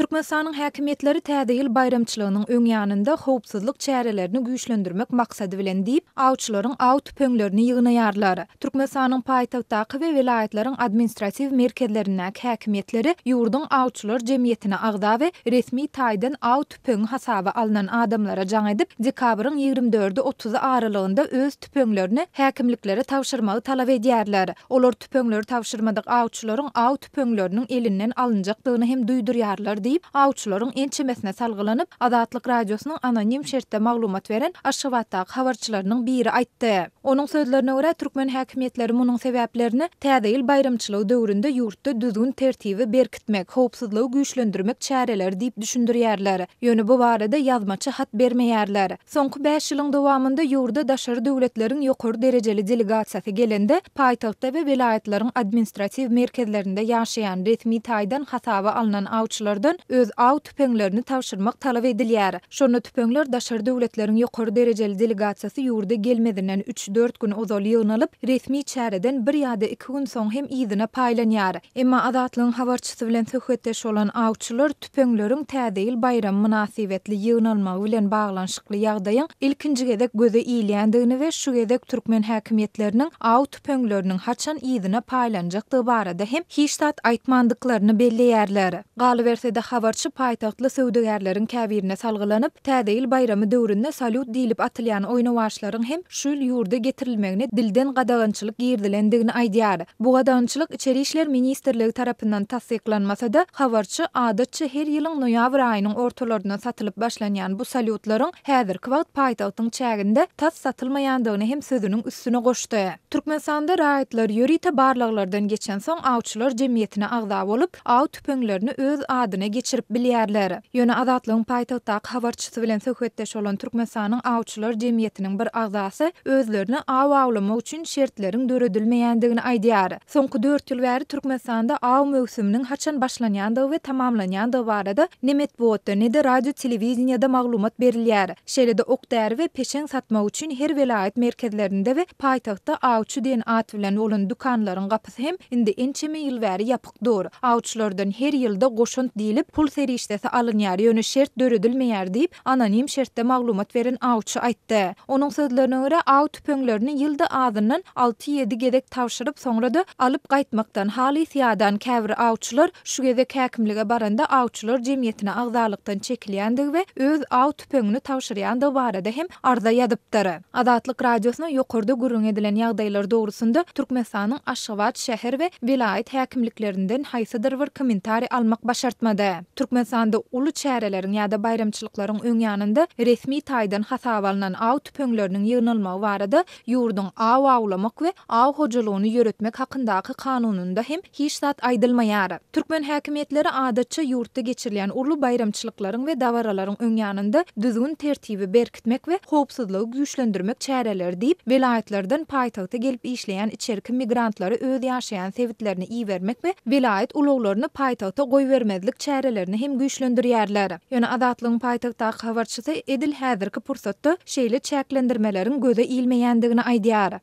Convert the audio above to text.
Türkmenistanyň häkimiýetleri Täze ýyl baýramçylygynyň öň ýanynda howpsuzlyk çärelerini güýçlendirmek maksady bilen diýip, awçylaryň aw tüpeňlerini ýygnaýarlar. Türkmenistanyň paýtagtdaky we welaýatlaryň administratiw merkezlerindäki häkimiýetleri ýurduň awçylar jemgyýetine agza we resmi taýdan aw tüpeňi hasaba alnan adamlara jaň edip, dekabryň ýigrimi dördi-otuzy aralygynda öz tüpeňlerini häkimliklere tabşyrmagy talap edýärler. Olar tüpeňleri tabşyrmadyk awçylaryň aw tüpeňleriniň elinden alynjakdygyny hem duýdurýarlar diýip, awçylaryň ençemesine salgylanyp, Azatlyk Radiosynyň anonim şertde maglumat beren Aşgabatdaky habarçylarynyň biri aýtdy. Onuň sözlerine görä, türkmen häkimiýetleri munuň sebäplerini Täze ýyl baýramçylygy döwründe ýurtda düzgün-tertibi berkitmek, howpsuzlygy güýçlendirmek çäreleri diýip düşündirýärler. Ýöne bu barada ýazmaça hat bermeýärler. Soňky bäş ýylyň dowamynda ýurda daşary döwletleriň ýokary derejeli delegasiýasy gelende, paýtagtda we welaýatlaryň administratiw merkezlerinde ýaşaýan resmi taýdan hasaba alnan awçylardan öz aw tüpeňlerini tabşyrmak talap edilýär. Şonda tüpeňler daşary döwletleriň ýokary derejeli delegasiýasy ýurda gelmezinden üç-dört gün ozal ýygnalyp, resmi çäreden bir ýa-da iki gün soň hem yzyna paýlanýar. Emma Azatlygyň habarçysy bilen söhbetdeş bolan awçylar tüpeňleriň Täze ýyl baýramy mynasybetli ýygnalmagy bilen baglanyşykly ýagdaýyň ilkinji gezek göze ilýändigini we şu gezek türkmen häkimiýetleriniň aw tüpeňleriniň haçan yzyna paýlanjakdygy barada hem hiç zat aýtmandyklaryny belleýärler. Galyberse-de, habarçy paýtagtly söwdagärleriň käbirine salgylanyp, Täze ýyl baýramy döwründe salýut diýlip atylýan oýnawaçlaryň hem şu ýyl ýurda getirilmegine dilden gadagançylyk girizilendigini aýdýar. Bu gadagançylyk Içeri işler ministrligi tarapyndan tassyklanmasa-da, habarçy, adatça her ýylyň noýabr aýynyň ortalarynda satylyp başlanýan bu salýutlaryň häzirki wagt paýtagtyň çäginde tas satylmaýandygyny hem sözüniň üstüne goşdy. Türkmenistanda raýatlar ýörite barlaglardan geçensoň awçylar jemgyýetine agza bolup, aw tüpeňlerini öz adyna geçirip bilýärler. Ýöne Azatlygyň paýtagtdaky habarçysy bilen söhbetdeş bolan Türkmenistanyň awçylar jemgyýetiniň bir agzasy özlerine aw awlamak üçin şertleriň döredilmeýändigini aýdýar. Soňky dört ýyl bäri Türkmenistanda aw möwsüminiň haçan başlanýandygy we tamamlanýandygy barada ne metbugatda, ne-de radio-telewideniýede maglumat berilýär. Şeýle-de ok-däri we peşeň satmak üçin her welaýat merkezlerinde we paýtagtda Awçy diýen at bilen bolan dükanlaryň gapysy hem indi ençeme ýyl bäri ýapyk dur. Awçylardan her ýylda goşant diýlip, pul serişdesi alynýar, ýöne şert döredilmeýär diýip, anonim şertde maglumat beren awçy aýtdy. Onuň sözlerine görä, aw tüpeňlerini ýylda azyndan alty-ýedi gezek tabşyryp, soňra-da alyp gaýtmakdan halys ýadan käbir awçylar şu gezek häkimlige baranda awçylar jemgyýetine agzalykdan çekilýändigi we öz aw tüpeňini tabşyrýandygy barada hem arza ýazypdyr. Azatlyk Radiosyna ýokarda gürrüň edilen ýagdaýlar dogrusynda Türkmenistanyň Aşgabat şäher we welaýat häkimliklerinden haýsydyr bir kommentariý almak başartmady. Türkmenistanda uly çäreleriň ýa-da baýramçylyklaryň öň ýanynda resmi taýdan hasaba alnan aw tüpeňleriniň ýygnalmagy barada ýurduň Aw awlamak we aw hojalygyny ýöretmek hakyndaky kanunynda hem hiç zat aýdylmaýar. Türkmen häkimiýetleri adatça ýurtda geçirilýän uly baýramçylyklaryň we dabaralaryň öň ýanynda düzgün-tertibi berkitmek we howpsuzlygy güýçlendirmek çäreleri diýip, welaýatlardan paýtagta gelip işleýän içerki migrantlary öz ýaşaýan sebitlerine ibermek we welaýat ulaglaryny paýtagta goýbermezlik çärelerini hem güýçlendirýärler. Ýöne Azatlygyň paýtagtdaky habarçysy edil häzirki pursatda şeýle çäklendirmeleriň göze ilmeýändigini aýdýar.